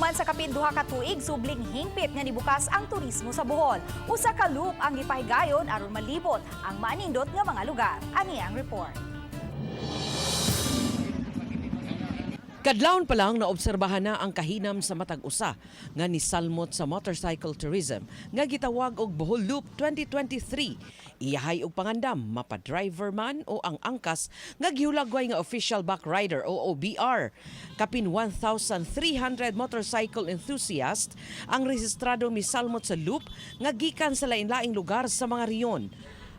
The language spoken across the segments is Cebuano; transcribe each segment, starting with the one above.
Human sa kapin 2 ka tuig, subling hingpit nga nibukas ang turismo sa Bohol. Usa ka loop ang gipahigayon aron malibot ang maanindot nga mga lugar. Ani ang report. Kadlawon pa lang, naobserbahan na ang kahinam sa matag usa nga nisalmot sa motorcycle tourism nga gitawag og Bohol Loop 2023. Iyahay og pangandam, mapa-driver man o ang angkas nga gihulagway nga official back rider o OBR. Kapin 1,300 motorcycle enthusiast ang rehistrado misalmot sa loop nga gikan sa lain-laing lugar sa mga rehiyon.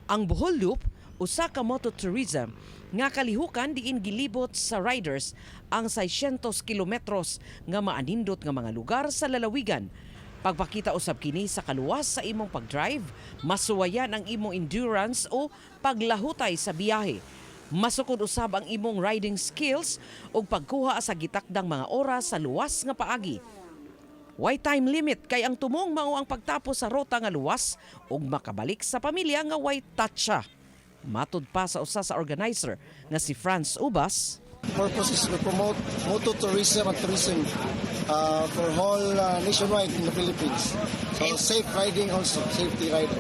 Ang Bohol Loop usa ka mototourism nga kalihukan diin gilibot sa riders ang 600 kilometros nga maanindot nga mga lugar sa lalawigan. Pagpakita usab kini sa kaluwas sa imong pagdrive, masuwayan ang imong endurance o paglahutay sa biyahe. Masukod usab ang imong riding skills ug pagkuha sa gitakdang mga oras sa luwas nga paagi. Way time limit kay ang tumong mao ang pagtapos sa ruta nga luwas ug makabalik sa pamilya nga way tatsa. Matud pa sa usa sa organizer nga si Franz Ubas, Purpose is to promote motor tourism and tourism for whole nationwide in the Philippines. So safe riding also, safety rider.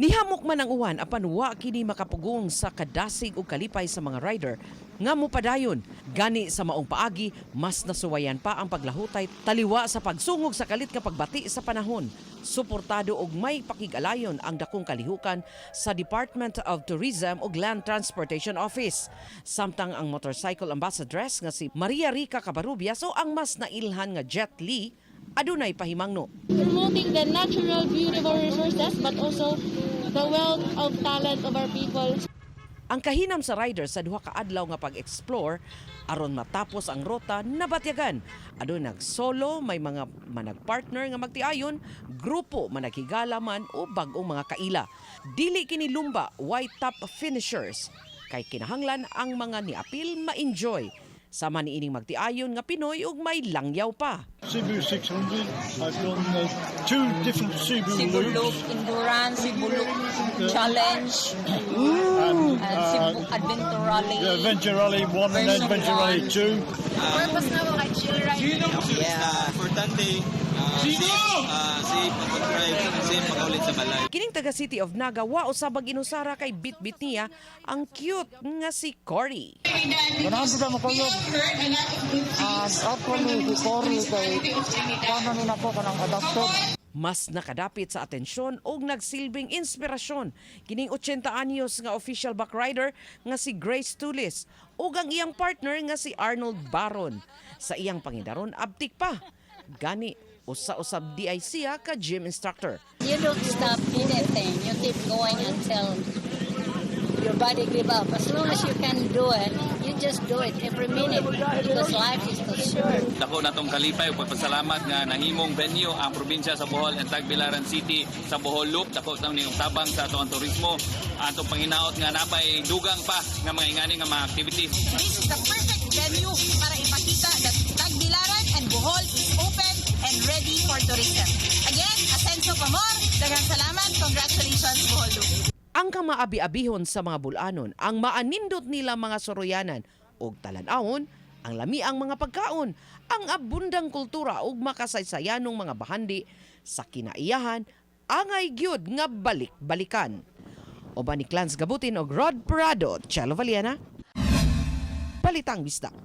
Nihamok man ang uwan apan wa kini makapugong sa kadasig ug kalipay sa mga rider nga mopadayon. Gani sa maong paagi, mas nasuwayan pa ang paglahutay taliwa sa pagsungog sa kalit nga pagbati sa panahon. Suportado og may pakig-alayon ang dakong kalihukan sa Department of Tourism ug Land Transportation Office. Samtang ang motorcycle ambassadress nga si Maria Rica Cabarubias o ang mas nailhan nga Jet Li adunay pahimangno. Promoting the natural beauty of our resources, but also the wealth of talent of our people. Ang kahinam sa rider sa 2 ka adlaw nga pag-explore aron matapos ang ruta nabatyagan. Adunay nag-solo, may mga managpartner nga magtiayon, grupo, managhigala man o bag-ong mga kaila. Dili kini lumba, way top finishers? Kay kinahanglan ang mga niapil ma-enjoy. Sama niining magtiayon nga Pinoy ug may langyaw pa. Cebu 600. I've done two different Cebu, Cebu Loop loops. Endurance, Cebu Loop Challenge, And, and Cebu Adventure Rally. the Adventure Rally 1 and Version Adventure Rally 1. 2. Purpose na mo kay chill ride. Yeah. Importante, safe mag-drive, safe makaulit sa balay. Kining taga City of Naga wa usab inusara kay bit-bit niya ang cute nga si Cory. Ganahan sa mo kuyog. Actually, si Cory kay paano ni nako kanang adopted. Mas nakadapit sa atensyon og nagsilbing inspirasyon kining 80 anyos nga official back rider nga si Grace Tulis ug ang iyang partner nga si Arnold Baron. Sa iyang pangidaron, abtik pa. Gani usa-usab diay siya ka gym instructor. You don't stop anything. You keep going until your body give up. As long as you can do it, you just do it every minute because life is too short. Dako natong kalipay ug pagpasalamat nga nahimong venue ang probinsya sa Bohol and Tagbilaran City sa Bohol Loop. Dako sa ning tabang sa atoang turismo. Atong panginaot nga napay dugang pa nga mga ingani nga mga activities. This is the perfect venue para ipakita that Tagbilaran and Bohol is open and ready for tourism. Again, Asenso Pamor, daghang salamat, congratulations, Bohol Loop. Ang kamaabi-abihon sa mga bulanon, ang maanindot nila mga soroyanan ug talan-awon, ang lamiang mga pagkaon, ang abundang kultura ug makasaysayanong mga bahandi sa kinaiyahan, angay gyud nga balik-balikan. Uban ni Clans Gabutin og Rod Parado, Chelo Valiana, Balitang Bisdak.